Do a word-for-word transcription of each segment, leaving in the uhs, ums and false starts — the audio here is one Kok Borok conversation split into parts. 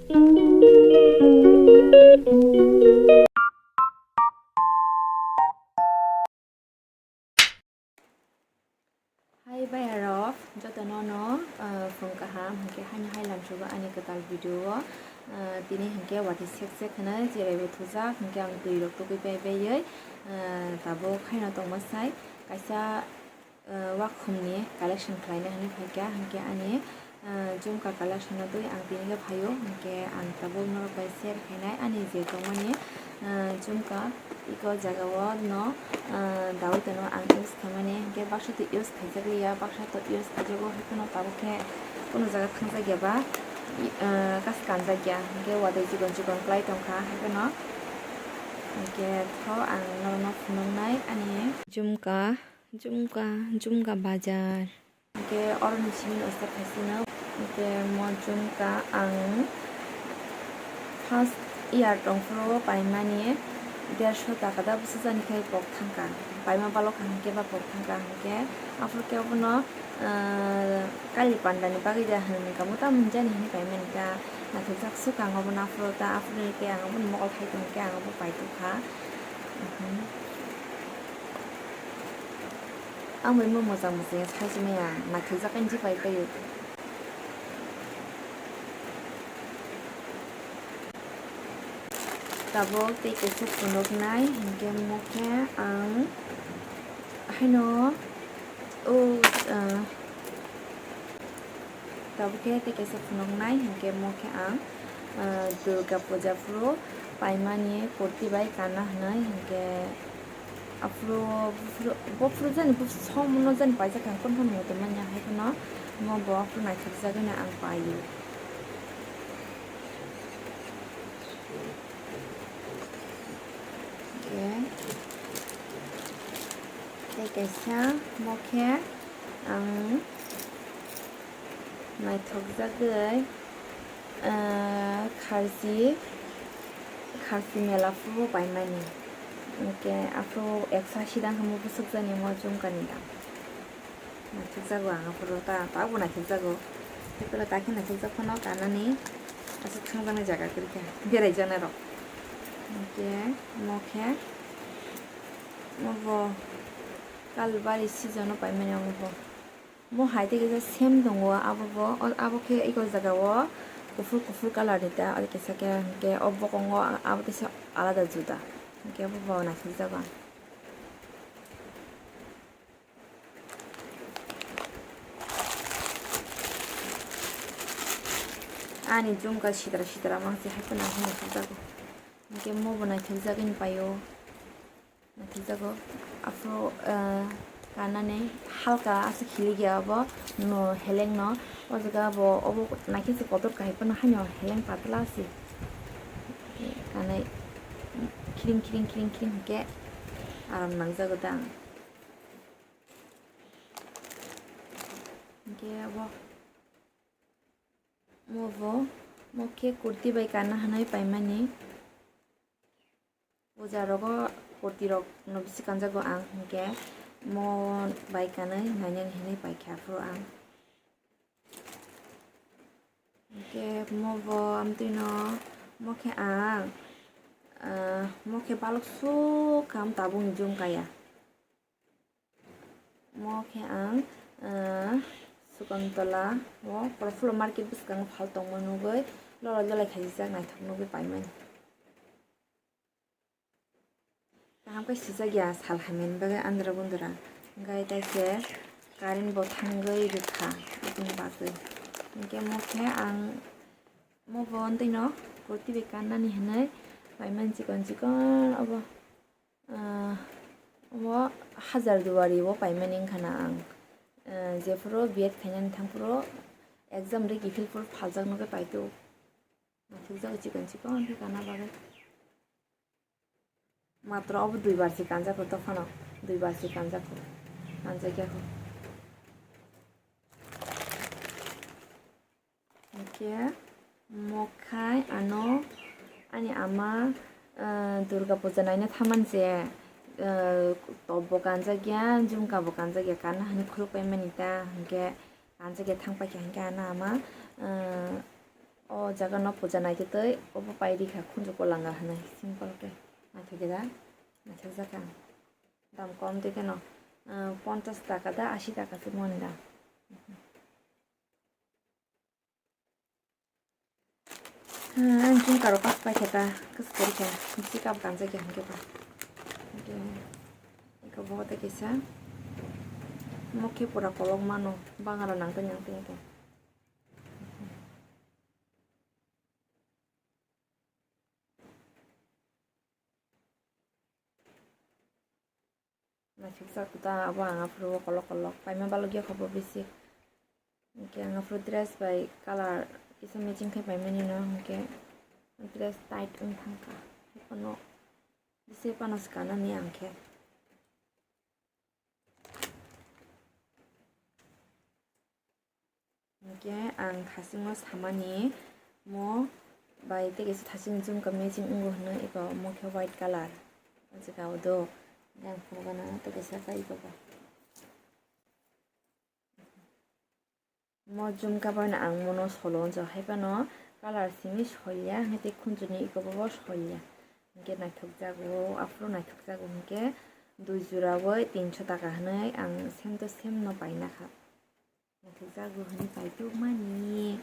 Hai bayarok, jotono no, ah, phung kaham, hinkhe haino hai lamsogo ani kwtal video o. Ah, tini hinkhe watwi sek sek hwnwi cherai bo thujak, hinkhe ang twi rok tugui pai baiwi, ah, tabuk haino tongma sai kaisa, ah, wakhumni collection khlaina hwnwi phaikha, hinkhe ani, ah, jumka collection no twi ang tini khe phaio, hinkhe ang tabuk norok bai share khainai ani je tongmani, ah, jumka. Iko jagao no, ah, dawi tono ang use khaimani, hinkhe baksa to use khaijak liya, baksa to use khaijago, haikheno tabuk khe kunu jaga thangjak ya ba, i, ah, kas kanjak ya, hinkhe watwi chikon chikon kwlai tongkha, haikheno hinkhe tho ang norokno phunuknai ani jumka, jumka, jumka bajar. Hinkhe oroni simi no start khaisino. Hinkhe mo jumka ang first year tongphuru paimani dersho taka da bwsajani khai pok thangkha. Paima balok kha hinkhe ba pok thangkha hinkhe. Aphuru khe obono, ah, kali pandani bagwi da hwnwi kamo tamo hwnjani hinwi paimani ta. Naithokjak swk ang obono aphuru ta, aphuru khe ang obono mokol khai tongkhe ang obo paitokha. Mhm. Ang bai mo mojang mojang ya sai se maya, naithokjak ani je pai paio. Tabuk tei kaisa phunuknai, hinkhe mo khe ang haino, o, ah, tabuk khe tei kaisa phunuknai, hinkhe mo khe ang, ah, Durga puja phuru paimani kurti bai kana hwnwi, hinkhe aphuru, buphuru, buphuru jani, buphuru somono jani paijak ang, confirm wngwi tongmani, hai phano mo bo aphuru naithokjagwi no ang paio. Hinkhe tei kaisa mo khe ang naithokjagwi, ah, kharchi, kharchi mela phuru paimani. Hinkhe aphuru eksa sidang hwnwi bwswk jani mo jumkani dam. Naithokjago ang aphuru ta, ta bo naithokjago. Tei pura ta khe naithokjak phano kanani aswk thangjaknai jaga kwrwi kha, beraijaknai rok. Hinkhe mo khe, mo bo kalbari season o paimani omo bo. Mo hai tei kisa same tongo, abo bo, o, abo khe eko jaga o kuphur kuphur colour ni ta, aro kisa khe hinkhe o bokongo abo teisa alada juda, hinkhe abo bo naithokjago ang. Ani jumka sitra sitra mangsi hai phano naithokjago, hinkhe mo bo naithokjagwi paio. Naithokjago. Aphuru, ah, kanani halka aswk hilikya abo no heleng no. O jaga bo obo naikhe se kotor kahai phano haino heleng patla se. Kanai khiring khiring khiring khiring hinkhe aram nangjago da. Hinkhe abo mo bo, mo khe kurti bai kana hwnwi paimani. Puja rogo kurti rok no bisi kanjago ang, hinkhe mo bai kanwi nainani hinwi paikha aphuru ang. Hinkhe mo bo amtwino mo khe ang, ah, mo khe balok suk kam tabukni jumkaya. Mo khe ang, ah, Sukantola o Profulo market bwskango phal tongma nugwi lolai lolai khaijak naithok nugwi paimani. Kaham khe sijak ya sal hamya ni bagwi andra gundra, hwnkhe tai se current bo thangwi rwkha aboni bagwi. Hinkhe mo khe ang mo bo twi no kurti bai kannani hinwi paimani chikon chikon obo. Ah, omo hajar duari o paimani wngkha na ang. Ah, jephuru B Ed khainani thangphuru exam de kiphilphuru phaljaknokhe paitwk. Naithokjago chikon chikon khe kana bagwi. Matro obo duibar se kanjakho dophano, duibar se kanjakho, kanjakya kho. Hinkhe mo khai ano ani ama, ah, Durga puja naina thaman je, ah, top bo kanjakya, jumka bo kanjakya, kana hinwi khuluk paimani ta, hinkhe kanjakya thang paikha hinkhe ano ama, ah, O jaga no puja naitwi twi obo pai rikha khunju kolanga hinwi simple khe. Naithok khe da, naithok jakha. Dam kom twi kheno, ah, ponchas taka da, ashi taka se moni da. Ah, ang jumkha rok kok pai khe ta, kwchwk kwrwi khe, bisi kap ganjak ya hinkhe ba. Hinkhe, hinkhe bo tei kisa, mo khe pura kolok mano, bangala nang tei nang tei hinkhe. Naithokjak ta abo ang aphuru o kolok kolok paima balokya kho bo bisi. Hinkhe ang aphuru dress bai colour kisa matching khe paimani no hinkhe dress tight wng thangkha. Haiphano bisi phano swkanani ang khe. Hinkhe ang thasingo samani mo bai tei kaisa thasing jumkha matching wngo hwnwi eko mo khe white colour. O jaga o do yang phunukgana tei kaisa kha eko ba. Mo jumkha bai no ang mono solo wngjak haiphano colour simi soiya hwnkhe tei khunjuni eko bo soiya. Hinkhe naithokjago aphuru naithokjago hinkhe dui jora bai tinso taka hwnwi ang same to same no paina kha. Naithokjago hwnwi paitokmani.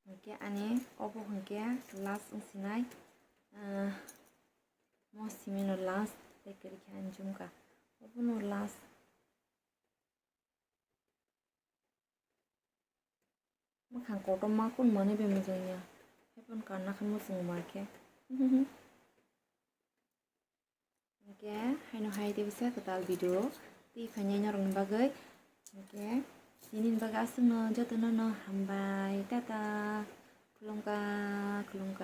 Hinkhe ani obo hinkhe last wngsinai, ah, mo simino last tei kwrwi khe ani jumkha. Obono last. Mwkhang kotorma kun mani bai mujungya. Haiphano karna khe muchung ma khe. Hinkhe haino hai tei bisa kwtal video twi phainai norokni bagwi. Hinkhe tinini bagwi aswkno jotono no hambai, tata, khulumkha, khulumkha.